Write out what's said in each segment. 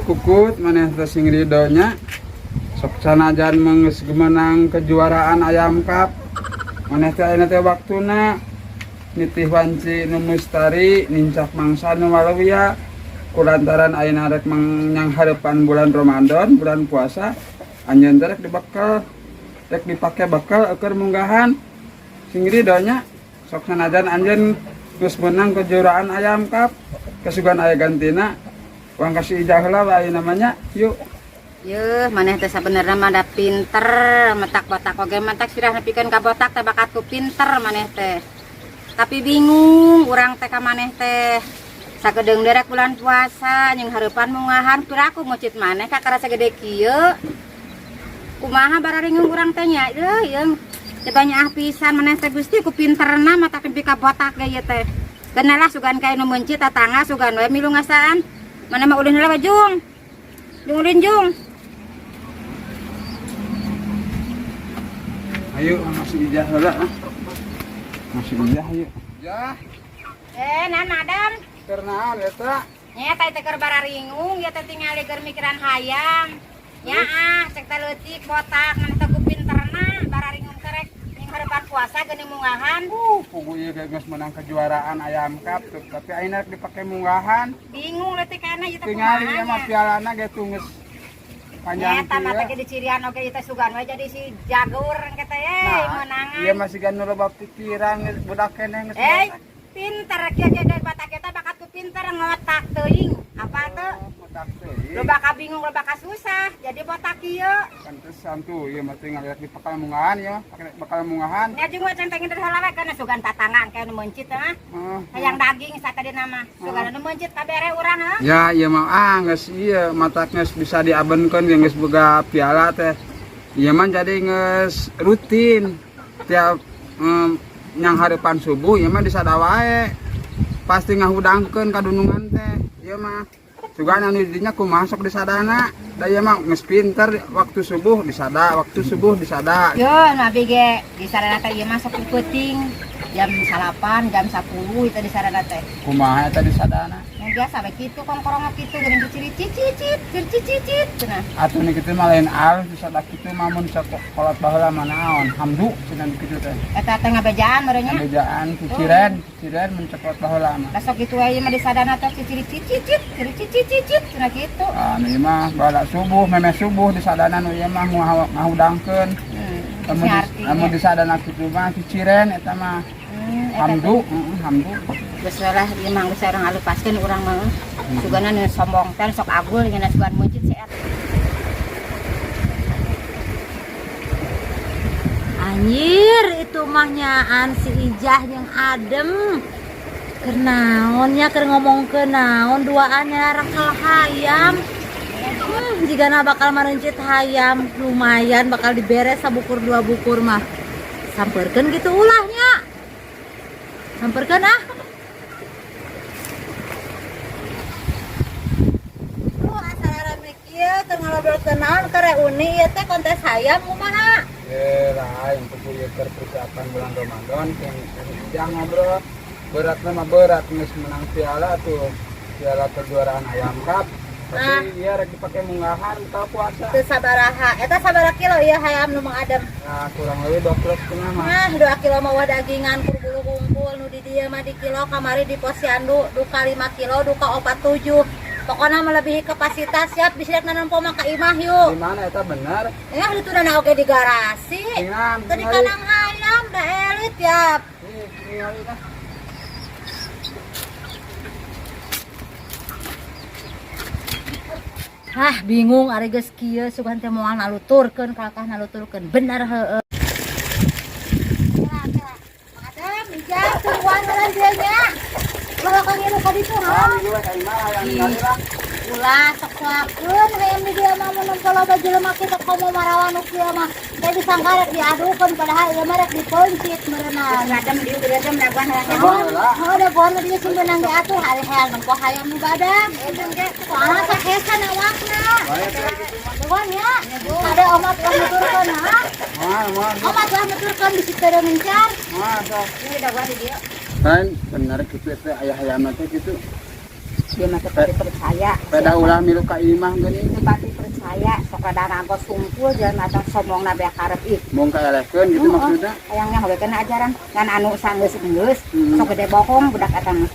Kukut maneh teh sing ridho nya. Sok sanajan geus menang kejuaraan ayam cup. Maneh teh ayeuna teh waktuna nitih wanci nu mustari, nincak mangsa nu walawia. Kulantaran ayeuna rek nyanghareupan bulan Ramadan, bulan puasa, anjeun teh rek dibekel, rek dipake bekel eukeun munggahan. Sing ridho nya. Sok sanajan anjeun geus menang kejuaraan ayam cup, kasugan aya gantina. Urang ka si Ijah heula wae namanya. Yuk. Yeuh, maneh teh sabenerna mah da pinter, metak botak oge matak sirah nepikeun ka botak teh bakat ku pinter maneh teh. Tapi bingung urang teh ka maneh teh. Sakedeung derek bulan puasa jeung hareupan mungahan piraku meucit maneh kakara sagede kieu. Kumaha bararingung urang teh nya? Yeuh, yeung. Coba nyaah pisan maneh teh Gusti ku pinterna matak nepi ka botak ge ieu teh. Kenalah sugan kae nu meuncit tatangga sugan we milu ngasaan. Mana mah ulin heula jung. Jung ulin jung. Ayo masih Ijah heula ah. Masih Ijah yuk. Jah, Eh, nan Adam. Keur naon eta? Nya teh teh keur bararingung, ya teh tingali keur mikiran hayam. Nya ah, cek teh leutik botak maneh teh ku pinterna bararingung teh rek ning hareupan puasa geuning munggahan. Pugu ieu ge geus menang kejuaraan ayam cup tuh, tapi ayeuna rek dipake munggahan. Bingung leutik kana ieu teh Tingali kumaha ieu mah nya. Pialana ge tuh geus panjang Eta mah kieu. Teh dicirian oge ieu teh sugan we jadi si jagur engke teh Nah, meunangan. ieu masih gan nu loba pikiran geus budak keneh geus. Eh, pinter kieu ge ge batak eta bakat ku pinter ngotak teuing. Apa teu? Oh, botak teuing. Loba ka bingung, loba ka susah, jadi botak kieu. Pantesan tuh ieu mah tinggal rek dipakal munggahan ya, pake bakal munggahan. Nya jeung we centengin dari heula we kana sugan tatangan kayak nu meuncit ah. Heeh. Hayang daging satadina mah. Sugan nu meuncit kabere urang ah. Ya, ieu mah ah geus ieu matak geus bisa diabenkeun ge geus boga piala teh. Ieu mah jadi geus rutin tiap nyang hareupan subuh ieu mah disada wae. Pasti ngahudangkeun kadunungan teh. Ieu mah sugan anu di dinya kumaha sok disadana. Da ieu mah geus pinter waktu subuh disada, waktu subuh disada. Yo, nabi ge disadana teh ieu mah sok peuting. Jam 9, jam 10 itu disadana teh. Kumaha eta disadana? Yang biasa we kitu kongkorong kitu geuning ciciri cicit, cicit cicit cenah. Atuh ni kitu mah lain alus disada kitu mah mun sok kolot baheula mah naon? Hamdu cenah kitu teh. Eta teh ngabejaan meureun nya. Bejaan ciciren, ciciren mun cokot baheula mah. Lah sok kitu we ieu mah disadana teh ciciri cicit, ciciri cicit cicit cenah kitu. Ah, nu ieu mah bala subuh, memeh subuh disadana nu ieu mah ngahudangkeun. Lamun Ngarti lamun nya. Disadana kitu mah ciciren eta mah. Eta Hamdu, heeh, hamdu. Geus we lah ieu mah geus urang alupaskeun urang mah. Sugana nu sombong teh sok agul ngeuna sugan meuncit si eta. Anjir, itu mah nyaan si Ijah yang adem. Keur naon nya, keur ngomong ke naon duaan rakal hayam. Jigana bakal marencit hayam, lumayan bakal diberes sabukur dua bukur mah. Samperkeun gitu ulahnya. Samperkeun ah. Lu asal rame kieu keur ngalobrolkeun naon ke reuni ieu teh, kontes hayam kumaha? Eh, lain pugu ieu keur persiapan bulan Ramadan yang Ijah ngobrol. Beratna mah berat geus menang piala tuh. Piala kejuaraan ayam cup. Ah. Tapi ieu rek dipake munggahan atau puasa. Teu sabaraha? Eta sabaraha kilo ieu hayam nu Mang Adem? Nah, kurang lebih 2 kilo setengah mah. Nah, 2 kilo mah wah dagingan kur bulu hungkul. Nu di dieu mah di kilo kamari di posyandu duka 5 kilo duka 47. Pokoknya melebihi kapasitas, siap bisa rek nanempo mah ka imah yuk. Di mana eta bener? Ya dituna oge di garasi. Tinggal, Teu di kandang hayam da elit ya. Nih, ningali dah. Hah, bingung ari geus kieu sugan teh moal naluturkeun kalakah naluturkeun. Bener heueuh. Adam, ijah tungguan heula dieu nya. Ulah kang ngilu ka ditu naon? Milu we ka imah hayang ningali lah. Ulah sok soakeun hayam di dieu mah mun nempo loba jelema kitu komo marawa nu kieu mah. Teh disangka rek diadukeun, padahal ieu mah rek dipeuncit meureunna. Radem dieu radem daguan hayam. Oh, oh, dagoan dia sing beunang diatuh hari hayang nempo hayam nu badag. Soalna sakesan awakna. Dagoan ya. Ada omat ulah nuturkeun ha. Moal, moal. Omat ulah nuturkeun bisi teu mencar. Moal sok. Ini daguan di dieu. Kan bener gitu teh aya hayamna teh gitu. Dia mah teu percaya. Pada ulah milu ka imah geuning. Teu pati percaya, sok rada nganggo sungkul jelema teh sombongna beak karep ih. Mong kaelehkeun gitu maksudna. Hayangnya we kena ajaran ngan anu sanggeus-geus sok gede bohong budak eta mah.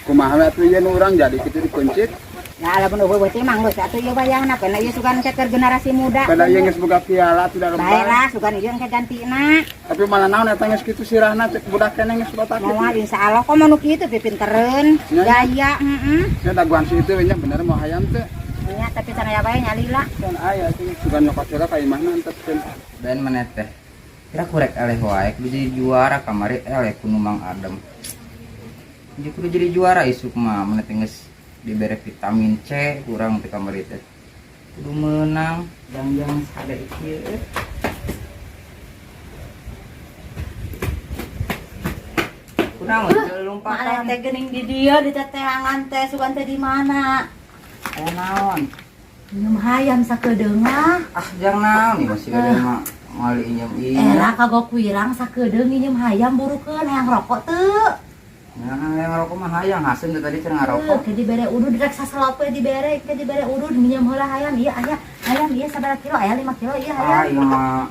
Kumaha we atuh ieu nu urang jadi kitu dipeuncit. Nah, lamun eueuh teh mah geus atuh ieu wayahna kana ieu sugan teh keur generasi muda. Pada ieu geus boga piala tidak Bae lebar. Lah sugan ieu engke gantina. Tapi malah naon eta geus kitu sirahna cek budak keneh geus botak kitu. Moal, insyaallah kok nu kitu pipintereun. Ya. Gaya, heeh. Ya daguan si itu nya bener mau hayam teh. Nya tapi can aya bae nyalila. Kan aya sih sugan nyokot heula ka imahna antepkeun. Dan maneh teh kira kurek eleh wae kudu jadi juara kamari eleh ku nu Mang Adem. Jadi kudu jadi juara isuk mah maneh teh geus dibere vitamin C kurang teh kamari teh kudu menang jangan-jangan sada ieu. Kunaon teu Mana lompatan? Teh geuning di dieu di teteangan teh sugan teh di mana? Aya naon? Minum hayam sakedeung ah. Ah, jang naon nih masih ada mah ngali injem ieu. Era kagok wirang sakedeung nginjem hayam burukeun hayang rokok teu. Nah, yang ngarokok mah hayang haseun teh tadi cenah ngarokok. Ke dibere udud rek saselope dibere, ke dibere udud nginjem heula hayam ieu aya hayam ieu sabaraha kilo, aya 5 kilo ieu Ah, hayam. ieu mah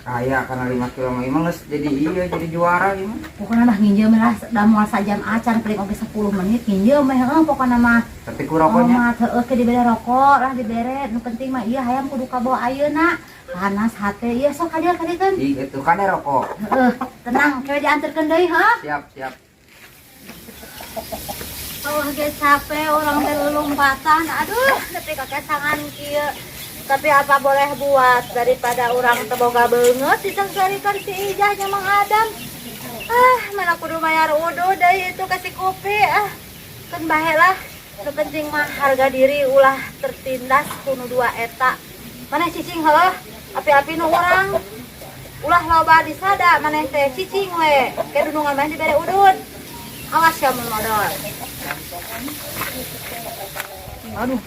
kaya karena 5 kilo mah ieu mah geus jadi iya jadi juara ieu mah. Pokokna mah nginjem lah da moal sajam acan, paling oge 10 menit nginjem mah heuh pokokna mah. Tapi ku rokoknya. Oh, mah heueuh ke dibere rokok lah dibere, nu penting mah ieu hayam kudu kabawa ayeuna. Panas hate ieu, sok ka dieu ka dieu. Ih, gitu kan ada rokok. Heeh, tenang, kewe dianterkeun deui heuh. Siap, siap. Oh, ge capek orang teh lompatan. Aduh, nepi ka kesangan kieu. Tapi apa boleh buat, daripada orang teu boga beungeut dicangsarikeun si Ijah nya Mang Adam. Ah, mana kudu bayar udud deui itu ka si Kupi. Ah, keun bae lah. Nu penting mah harga diri ulah tertindas ku nu dua eta. Maneh cicing heuh, api-api nu urang. Ulah loba disada maneh teh cicing we. Ke dunungan maneh dibere udud. Awas ya mun modal. Aduh,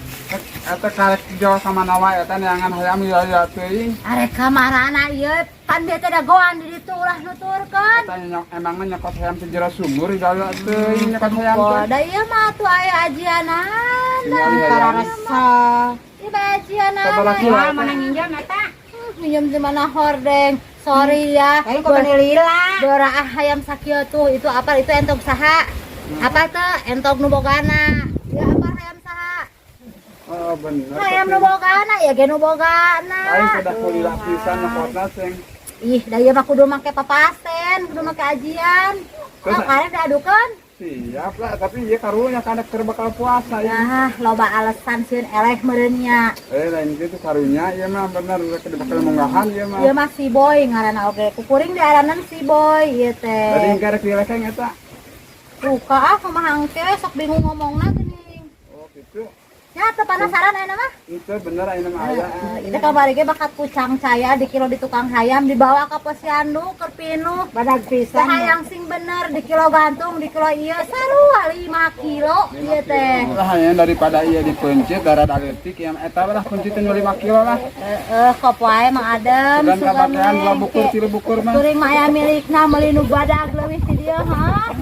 eta karek jauh sama nawa eta neangan hayam ieu ieu teuing. Arek kamarana ieu pan bieu teh dagoan di ditu, ulah nuturkeun. Eta nyok emang mah nyokot hayam di jero sumur ieu ieu teuing nyokot hayam teh. Da ieu mah tuh aya ajianana. Tinggal hayam. Rasa. Ieu bae ajianana. Sabaraha kilo Wah, eta? mana nginjem eta? Minjem di mana hordeng. Sorry ya. Lain kok bener lila. Doraah hayam sakieu tuh itu apa, itu entog saha? Apa tuh entog nu bogana? Ya apa hayam saha? Oh, bener. Hayam nu bogana ya ge nu bogana. Aing sudah kulila pisan nyokotna sing. Ih, da ieu mah kudu make papasen, kudu make ajian. Terus- Oh, karek diadukeun. Siap lah, tapi ieu karunya kana keur bakal puasa ya. Nah, loba alasan sieun eleh meureun nya. Eh, lain gitu karunya ieu mah bener keur bakal munggahan ieu mah. Ieu mah si Boy ngaranna oge. Kukuring diaranan si Boy ieu teh. Tadi engke rek dilekeng eta. Buka ah kumaha engke sok bingung ngomongna geuning. Oh, gitu. Nya teu penasaran ayeuna mah? Itu bener ayeuna mah aya. Heeh, itu kamari ge bakat kucang caya di kilo di tukang hayam dibawa ke posyandu keur pinuh. Badag Teh pisan. hayang sing bener di kilo gantung di kilo ieu sarua 5 kilo ieu teh. Lah hanya daripada ieu dipeuncit darah leutik yang eta lah peuncitkeun 5 kilo lah. Heeh, kop wae Mang Adem. Sugan kabakean we. dua bukur tilu bukur mah. Kuring mah aya milikna meuli nu badag leuwih ti dieu ha.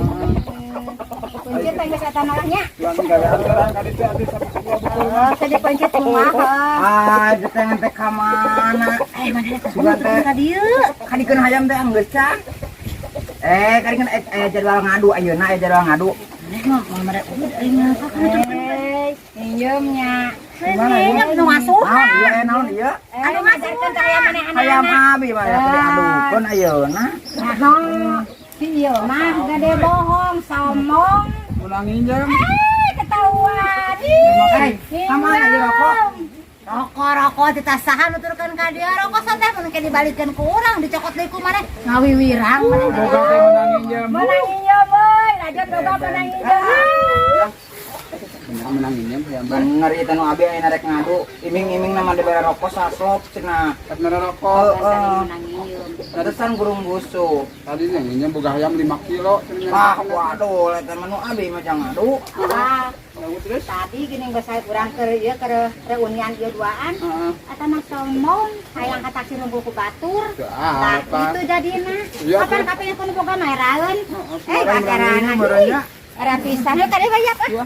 Pencit teh geus eta nya. Tuan gawe antaran ka ditu atuh sabukur bukur mah. Oh, tadi pencit kumaha? Ah, jetengan teh ka mana? Eh, mana teh Sugan teh. ka dieu? Kadikeun hayam teh anggeus can. Eh, kadikeun aya jadwal ngadu ayeuna, aya jadwal ngadu. Maneh mah moal mere udud aing mah kan. Eh, minjemnya. Ini nu ngasuhna. Naon ieu, eh, naon ieu? Anu ngajarkeun ka hayam maneh Hayam anak-anak. abi mah ya diadukeun ayeuna. Nah, ieu mah gede bohong, sombong. Ulang injem. Eh, ketahuan. Ih, Eh, sama aja rokok. Rokok rokok ditasahan nuturkeun ka dia rokok santai mun ke dibalikeun ku urang dicokot deui ku maneh ngawiwirang maneh. Boga teh menang injem. Menang injem euy, lajon boga menang injem. Bener menang injem hayam. Bener ieu teh nu abi aya rek ngadu. Iming-iming nama dibere rokok saslop cenah. Rek mere rokok. Heeh. Menang nyium. Pantesan gurung busuk. Tadi nya boga hayam 5 kilo cenah. Ah, waduh, eta mah nu abi mah jangan ngadu. Ah, Lalu terus? Tadi gini geus saya urang keur ieu, keur reunian ieu duaan. Heeh. Eta mah sombong, hayang ka taksi nunggu ku batur. Teu Tah, apa. itu jadina. Iya, Kapan tuh. kapan kudu boga meraeun. Heeh, Eh, orang bakaran berani merenya. Era pisan heuh kade bayap ah. Iya.